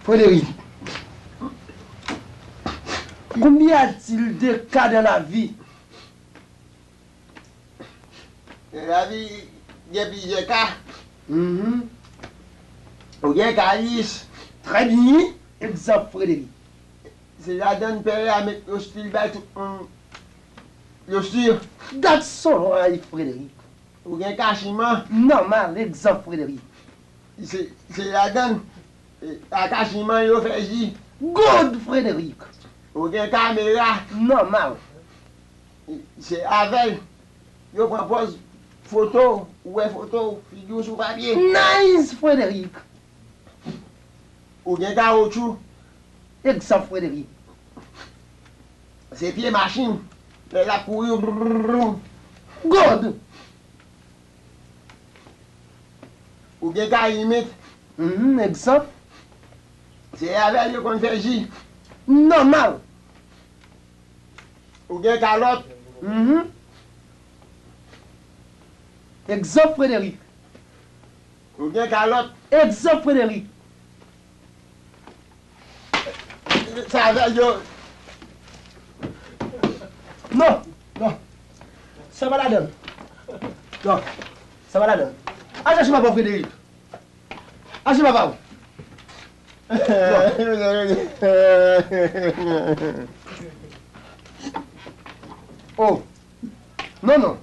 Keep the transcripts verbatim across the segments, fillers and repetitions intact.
Frédéric, combien a-t-il de cas dans la vie? Nan lavi, gen plizyè ka. Mhm. Ou gen ka lis. Très bien. Egzanp, Frédéric. Se ladan pè a met lostil bay tout moun. Lostil. Dat son ay, Frédéric. Ou gen ka siman. Nòmal, egzanp, Frédéric. Se, se ladan, e, a ka siman yo fè ji. Good, Frédéric. Ou gen kamera. Nòmal. E, se avè l yo pran pòz foto, ou wè foto, figi w sou papye. Nice, Frédéric. Ou gen kawotchou. Egzanp, Frédéric. Se pye machin. Lè l ap kouri. Good. Ou gen ka limit. Mhm, egzanp. Se avè l yo konn fè ji. Nòmal. Ou gen kalòt. Mhm. Egzanp, Frédéric. Ou gen kalòt. Egzanp, Frédéric. Sa avè l yo. Non, non. Sa pa ladan l. Non, sa pa ladan l. Al chache papa w, Frédéric. Al chache papa w. Non. Oh. Non, non.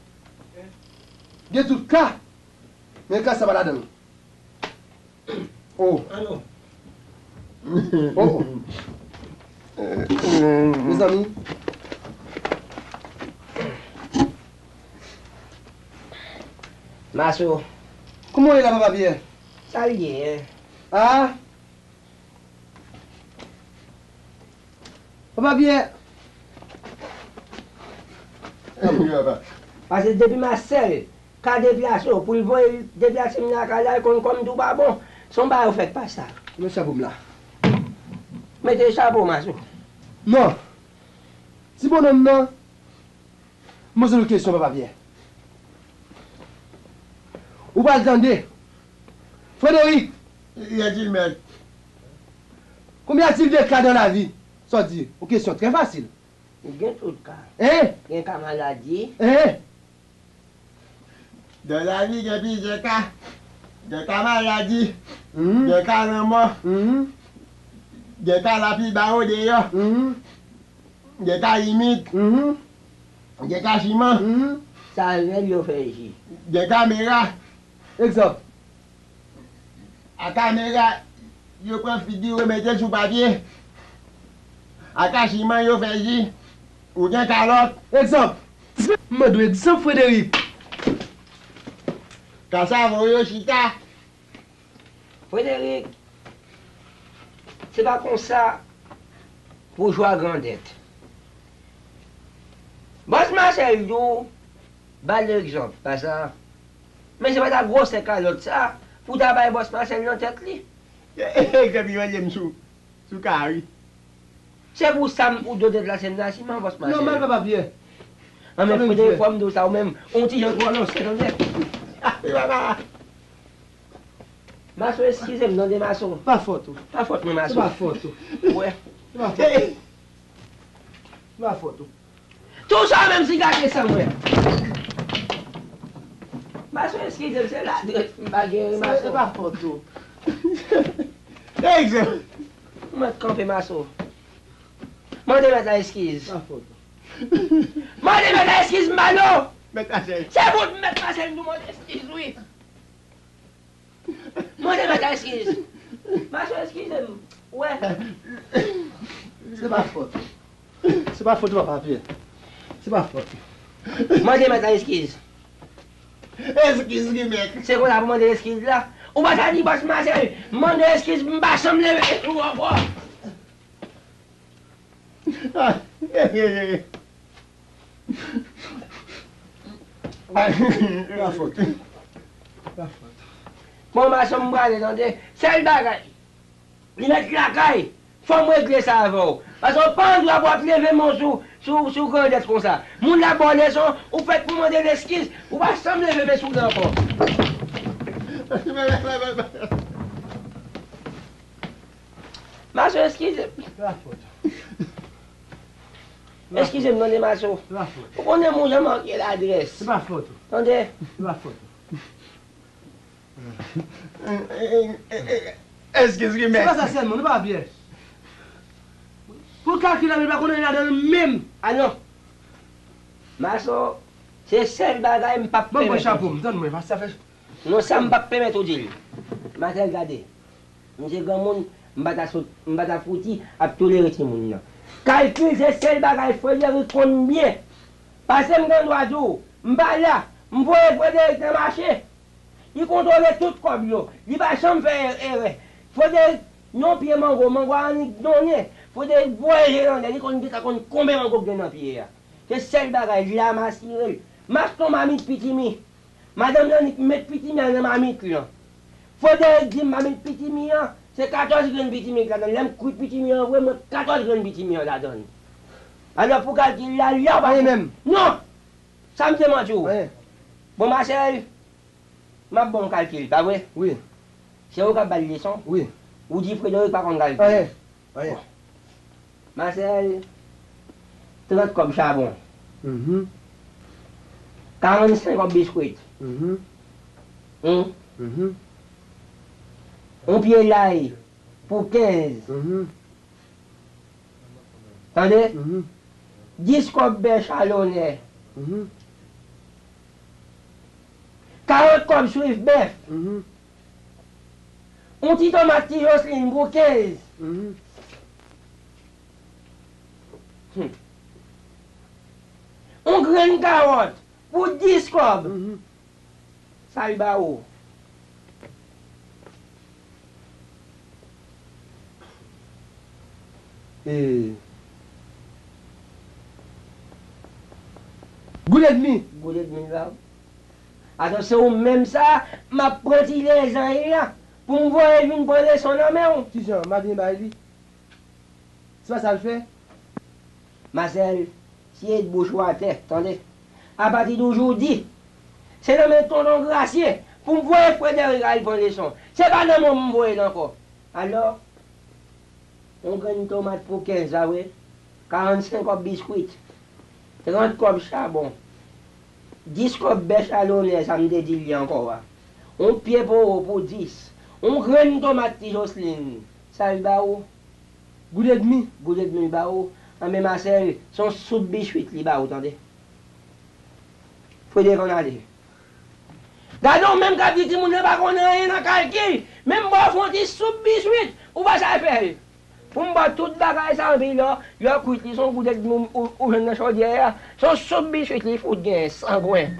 Gen tout ka. Men ka sa pa ladan l. Oh. Alo. Oh, oh. Mezanmi. Maso. Kòman w ye la, papa Pyè? Sa l ye? Ah? Papa Pyè. Pase depi Masèl ka deplase w, pou l voye deplase m nan kay la, l konn kòm tou pa bon. Se yon bagay ou fèk pa sa. Mete chapo m la. Mete chapo, Maso. Non. Ti bonòm nan, M poze nou kesyon, papa Pyè. Ou pral tande. Frédéric! Yes, Gilbert. Combien a-t-il de cas dans la vie? Sa w di? Yon kesyon trè fasil. Gen tout ka. Hein? Gen ka maladi. Hein? Dans la vie, gen plizyè ka. Gen ka maladi. Mhm. Gen ka lanmò. Mhm. Gen ka lapli ba yo deyò. Mhm. Gen ka limit. Mhm. Gen ka siman. Mhm. Sa avè l yo fè ji. Gen kamera. Egzanp. A kamera, yo pran figi w, yo mete l sou papye. A ka siman, yo fè ji. Ou gen kalòt. Egzanp. M mande w egzanp, Frédéric. Ka savon yo chita. Frédéric, se pa konsa pou jwa grandèt. Bòs Masèl di w, ba l egzanp, pa sa? Men se pa ta gwosè kalòt sa pou ta bay bòs Masèl nan tèt li. Egzanp, yo rele m sou, sou kari. Se pou sa m, ou dwe deplase m nan siman, bòs Masèl. Nòmal, papa Pyè. An, men Frederic, fò m di w sa, ou menm, ou ti jan twò lonsè, tande. Ah, e papa. Maso, eskize m, tande, Maso. Pa fòt ou. Pa fòt mwen, Maso. Se pa fòt ou. Wè. Se pa fòt ou. Se pa fòt ou. Tou sa menm si gate san mwen. Maso, eskize m, se ladrès m pa genyen, Maso. Se pa fòt ou. Egzanp. Mwen kanpe, Maso. Mande mèt la eskiz. Pa fòt ou. Mande mèt la eskiz, Malo! Mèt Masèl. Se pou mèt Masèl nou mande eskiz, wi. Mande mèt la eskiz. Maso, eskize m. Wè. Se pa fòt. Se pa fòt ou, papa Pyè. Se pa fòt. Mande mèt la eskiz. Eskiz li, mèt. Se konsa pou mande eskiz la. Ou pa ta di bòs Masèl, mande eskiz, m pa janm leve sou ou ankò. Ah, eh, eh, eh. Pa fòt. Pa fòt. Bon, Maso, m prale, tande. Sèl bagay, li mèt lakay. Fò m regle sa avè w. Paske w pa gen dwa pou w ap leve men w sou, sou, sou grandèt konsa. Moun la ba w leson, ou fèk pou mande l eskiz. Ou pa janm leve men sou li ankò. Maso, eskize m. Se pa fòt ou. Eskize m, tande, Maso. Se pa fòt ou. Ou konnen moun jan manke ladrès. Se pa fòt ou. Tande. Se pa fòt ou. Eskize m. Se pa sa sèlman, nou pa vyè. Pou kalkil la, li pa konnen ladan l menm. A non. Maso, se sèl bagay m p ap pèmèt ou di. Ban m pran chapo m, tann mwen, paske sa fè. Non, sa m p ap pèmèt ou di l. Matèl, gade. M se granmoun, m pa ta sot, m pa ta fouti ap tolere timoun nan. Kalkil se sèl bagay Frederick konn byen. Paske m gen dwa di w, m pa la, m voye Frederick nan mache. Li kontwole tout kòb yo. Li pa janm fè e-, erè. Frederick, yon pye mango, mango a annik donnen. Frederick voye je l anlè, li konn, li ka konn konbyen mango k gen nan pye a. Se sèl bagay, la m asire l. M achte yon mamit pitimi. Madanm nan annik met pitimi an nan mamit lan. Frederick di m mamit pitimi an, se katòz grenn pitimi k ladan l. Lè m kwit pitimi an vre, m wè katòz grenn pitimi an ladan l. Alò, pou kalkil la, la w pa. Anyen menm. Non! Sa m te manti w. Anyen. Bon, Marcel, m ap ba w kalkil, pa vre? Wi. Se ou k ap ba l leson? Wi. Ou di Frederick pa konn kalkil. Anyen. Anyen. Bon. Marcel, trant kòb chabon. Mhm. Karannsenk kòb biskwit. Mhm. Hum. Mhm. Yon pye lay pou kenz. Mhm. Tande? Mhm. Dis kòb bèch a lonè. Mhm. Karant kòb swif bèf. Mhm. Yon ti tomat ti Jocelyn pou kenz. Mhm. Hmm. Yon grenn kawòt pou dis kòb. Mhm. Sa l ba ou? E. Goud edmi. Goud edmi l ba ou? Atò, se ou menm sa, m ap pran ti lezay la pou m voye l vin pran leson nan men w. Kijan? M a byen bay li. Se pa sa l fè? Marcel, siye bouch ou atè, tande. Apati de jodi, se nan men tonton Grasye pou m voye Frederick al pran leson. Se pa nan men w m voye l ankò. Alò, yon grenn tomat pou kenz, pa vre? Karannsenk kòb biskwit. Trant kòb chabon. Dis kòb bèch a lonè, sa m te di li ankò a. Yon pye powo pou dis. Yon grenn tomat ti Jocelyn. Sa l ba ou? Goud edmi. Goud edmi l ba ou? Anben Marcel, se yon soup biswit li ba ou, tande. Frederick, ann ale. Gade w menm k ap di timoun nan pa konn anyen nan kalkil. Menm ba w fè yon ti soup biswit, ou pa sa fè l. Pou m ba w tout bagay sa, anpi lè, lè w kwit li, se yon goud edmi ou, ou, ou jwenn nan chodyè a. Se yon soup biswit li fout genyen, sangwen.